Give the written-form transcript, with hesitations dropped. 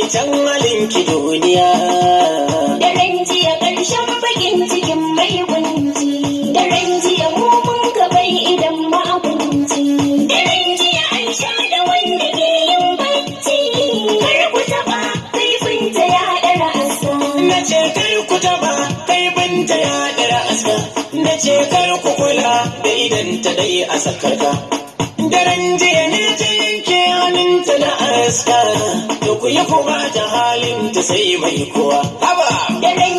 Can halinki duniya. Daren jiya ƙarshen bakin cikin mai kunci. Daren jiya mu mun ka bai idan ma abinci. Daren jiya an sha da wanda ke yin bacci. Kar ku taɓa, kaifinta ya ɗara aska. Na ce kar ku taba, kaifinta ya ɗara aska. Na ce kar ku kula da idan ta dai a sakarka. Daren jiya ne ta yanke hannunta da aska. To ku yi kuma ta halin ta sai mai kowa. Haba! Daren